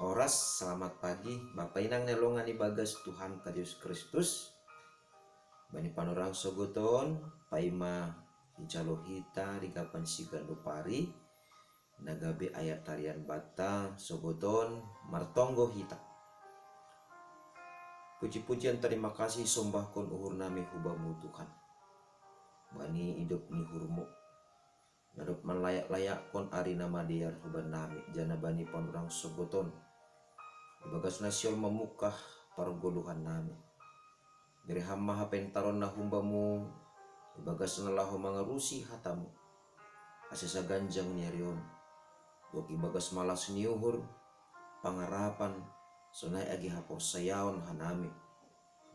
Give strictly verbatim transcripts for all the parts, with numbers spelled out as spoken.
Oras, selamat pagi, Bapa inang ni longan ibagas Tuhanta Jesus Kristus. Bani panorang sogoton, paima ijalo hita rigapan sigandopari, na gabe ayat tarian banta sogoton, martonggo hita. Puji-pujian, terima kasih sombahkon uhur nami hu Bamu Tuhan. Bani idop ni uhurMu, na dob manlayak-layakkon ari na madear hu bannami, janah bani panorang sogoton, ibagas na sihol mamungkah pargoluhan nami. Bere Ham ma hapentaronna hu Bamu, ibagas na laho mangarusi hataMu, ase saganjang ni ari on, gok ibagas malas ni uhur, pangarapan, sonai age haporsayaon hanami,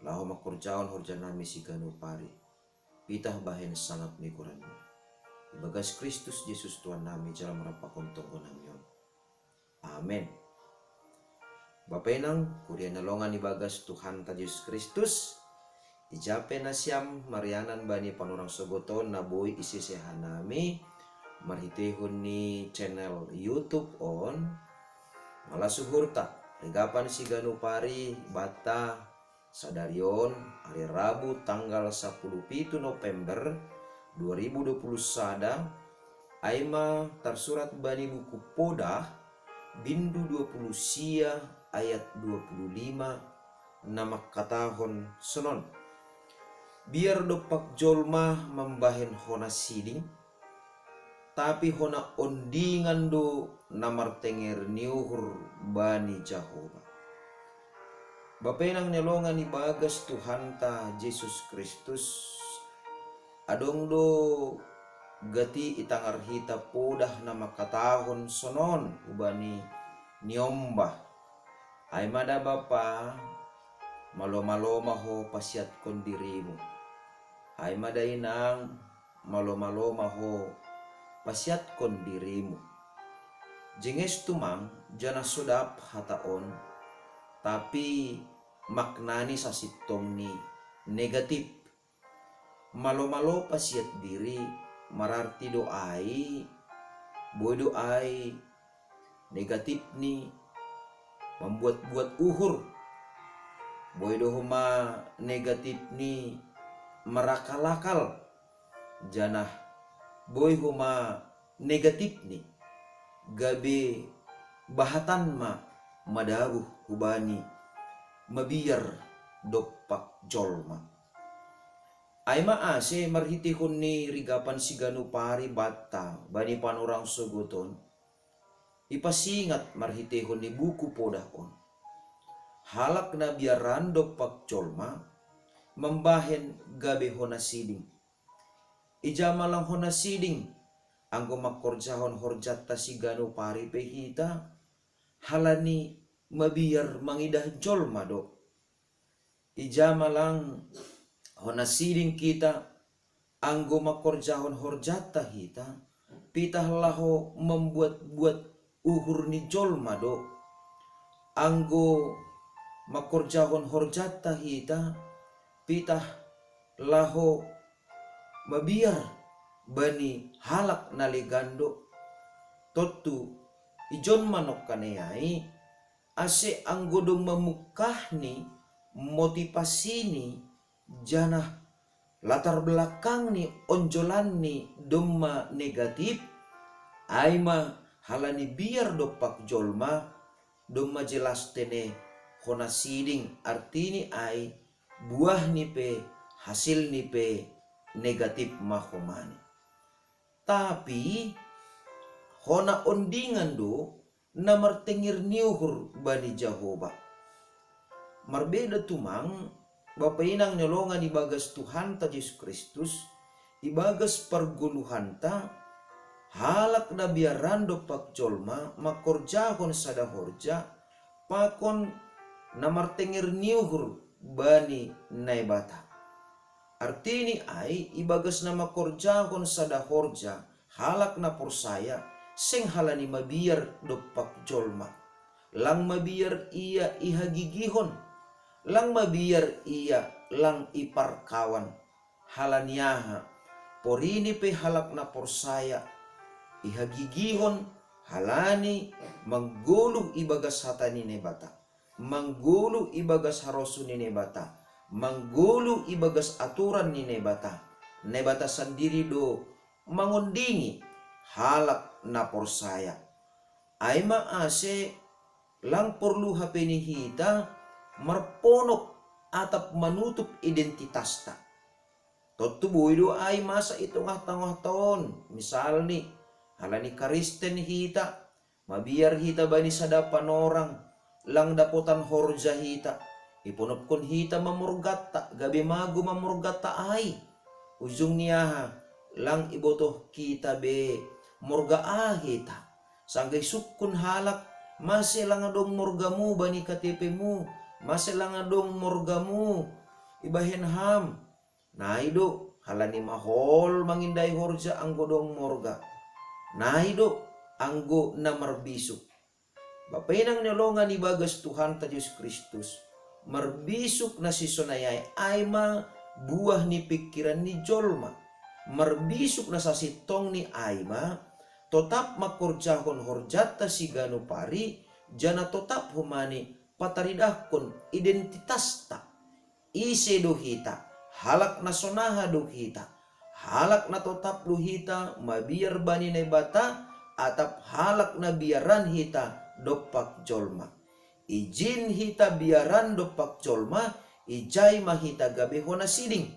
laho mangkorjahon horja nami siganup ari, pitah bahen sangap ni goranMu. Ibagas Kristus Jesus Tuhan nami, jalo marampakon tonggo nami on. Amen. Bapa inang, kuria na longan ibagas Tuhanta Jesus Kristus, ija pe nasiam marianan bani panorang sogoton na boi isese hanami marhiteihon ni channel YouTube on, malas uhurta, rigapan siganup ari banta sadari on, ari Rabu tanggal sapuluh pitu November dua ribu dua puluh sada, ai ma tarsurat bani buku Podah, bindu dua puluh sia ayat dua puluh lima, na mangkatahon sonon: Biar dompak jolma mambahen hona siding, tapi hona ondingan do na martenger ni uhur bani Jahowa. Bapa inang ni longan ibagas Tuhanta Jesus Kristus, adong do gati itangar hita podah na mangkatahon sonon hubani niombah: Ai ma da, Bapa, malo-malo ma ho pasiatkon dirimu. Ai ma da, Inang, malo-malo ma ho pasiatkon dirimu. Jenges tumang, janah sodap hata on, tapi maknani sasintongni negatif. Malo-malo pasiat diri mararti do ai, boi do ai negatifni mambuat-buat uhur, boi do homa negatifni marakal-akal, janah boi homa negatifni gabe bahatan ma madabuh hubani mabiar dompak jolma. Ai ma ase marhiteihon ni rigapan siganup ari banta bani panorang sogoton, ipasingat marhiteihon ni buku Podah on: Halak na biaran dompak jolma mambahen gabe hona siding. Ija ma lang hona siding, anggo mangkorjahon horjanta siganup ari pe hita, halani mabiar mangidah jolma do. Ija ma lang hona siding hita, anggo mangkorjahon horjanta hita, pitah laho mambuat-buat uhur ni jolma do. Anggo mangkorjahon horjanta hita, pitah laho mabiar bani halak na legan do. Tontu ijon ma nongkan i ai, ase anggo domma mungkahni, motivasini, janah latar belakangni onjolanni domma negatif, ai ma halani biar dompak jolma, domma jelas tene hona siding, artini ai buahni pe, hasilni pe negatif ma homani. Tapi hona ondingan do na martenger ni uhur bani Jahowa. Marbeda tumang, bapa inang ni longan ibagas Tuhanta Jesus Kristus, ibagas pargoluhanta, halak na biaran dompak jolma mangkorjahon sada horja pakon na martenger ni uhur bani Naibata. Artini ai, ibagas na mangkorjahon sada horja halak na porsaya, seng halani mabiar dompak jolma. Lang mabiar ia ihagigihon, lang mabiar ia lang iparkawan. Halani aha? Porini pe halak na porsaya ihagigihon, Halani manggulu ibagas hata ni Naibata, manggulu ibagas harosu ni Naibata, manggulu ibagas aturan ni Naibata. Naibata sandiri do mangondingi halak na porsaya. Ai ma ase lang porlu hape ni hita marponok atap manutup identitasta. Tontu boi do ai masa i tongah-tongah ton, misalni, halani Karisten hita, mabiar hita bani sada panorang, lang dapotan horja hita, iponopkon hita mamorgatta, gabe mago mamorgatta ai. Ujung ni aha, lang ibotoh kita be morga aha hita. Sanggai sungkun halak, mase lang adong morgamu bani K T P-mu, mase lang adong morgamu ibahen ham. Nai do, halani mahol mangindai horja anggo dong morga. Nai do, anggo na marbisuk. Bapa inang ni longan ibagas Tuhanta Jesus Kristus, marbisuk na sisonai ai, ai ma buah ni pingkiran ni jolma. Marbisuk na sasintongni ai ma totap mangkorjahon horjanta siganup ari, janah totap humani pataridahkon identitasta. Ise do hita, halak na sonaha do hita, halak na totap do hita mabiar bani Naibata, atap halak na biaran hita dompak jolma. Ijin hita biaran dompak jolma, ijai ma hita gabe hona siding.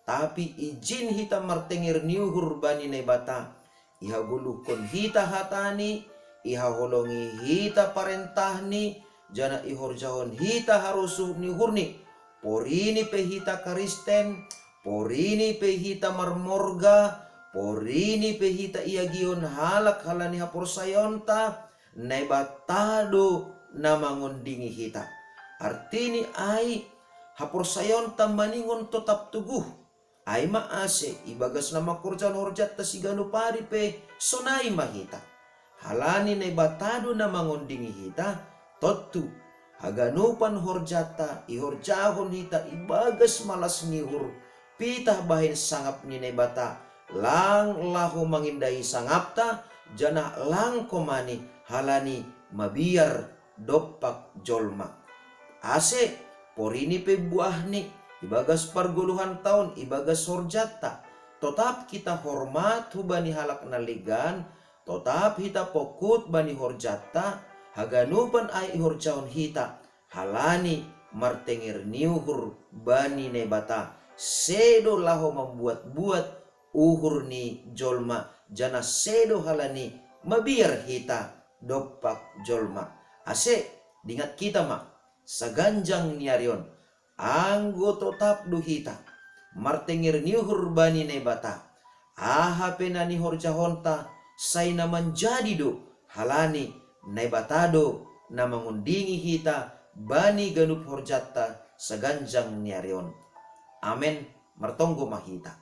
Tapi ijin hita martenger ni uhur bani Naibata, ihagoluhkon hita hatani, ihaholongi hita parentahni, janah ihorjahon hita harosuh ni uhurni. Porini pe hita Karisten, porini pe hita marmorga, porini pe hita iagihon halak halani haporsayaonta, Naibata do na mangondingi hita. Artini ai, haporsayaonta maningon totap tuguh. Ai ma ase ibagas na mangkorjahon horjanta siganup ari pe sonai ma hita. Halani Naibata do na mangondingi hita, tontu haganupan horjanta ihorjahon hita ibagas malas ni uhur, pitah bahen sangap ni Naibata, lang laho mangindahi sangapta, janah lang komani halani mabiar dompak jolma. Ase porini pe buahni ibagas pargoluhanta on, ibagas horjanta, totap hita hormat hubani halak na legan, totap hita pongkut bani horjanta, haganupan ai ihorjahon hita, halani martenger ni uhur bani Naibata, sedo laho mambuat-buat uhur ni jolma, janah sedo halani mabiar hita dompak jolma. Ase, dingat hita ma, saganjang ni ari on, anggo totap do hita martenger ni uhur bani Naibata, aha pe na nihorjahonta sai na manjadi do, halani Naibata do na mangondingi hita bani ganup horjanta saganjang ni ari on. Amen. Martonggo ma hita.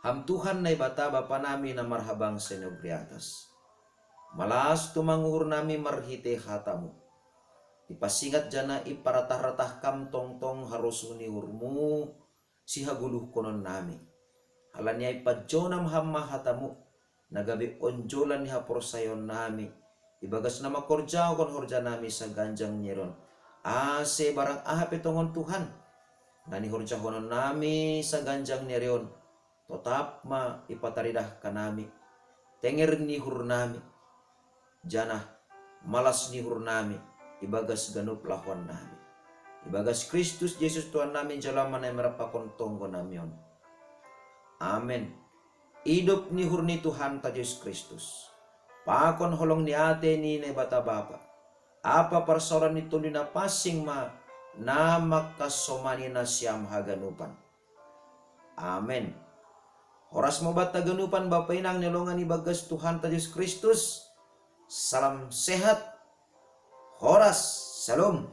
Ham Tuhan Naibata Bapa nami na marhabangsa i nagori atas, malas tumang uhur nami marhitei hatamu. Ipasingat janah iparatah-ratah Kam tongtong harosuh ni uhurmu sihagoluhkonon nami. Halani ai pajonam Ham ma hatamu, na gabe onjolan ni haporsayaon nami, ibagas na mangkorjahon horja nami saganjang ni ari on. Ase barang aha pe tongon Tuhan, na nihorjahonon nami saganjang ni ari on, totap ma ipataridahkan nami, tenger ni uhur nami, janah malas ni uhur nami, ibagas ganup lahoan nami. Ibagas Kristus Jesus Tuhan nami, jolma na marampakon tonggo nami on. Amen. Idop ni uhur ni Tuhanta Jesus Kristus, pakon holong ni atei ni Naibata Bapa, ampa parsaoran ni Tondi Napansing ma na mangkasomani nasiam haganupan. Amen. Horas ma banta haganupan Bapa inang ni longan ibagas Tuhanta Jesus Kristus. Salam sehat. Horas. Shalom.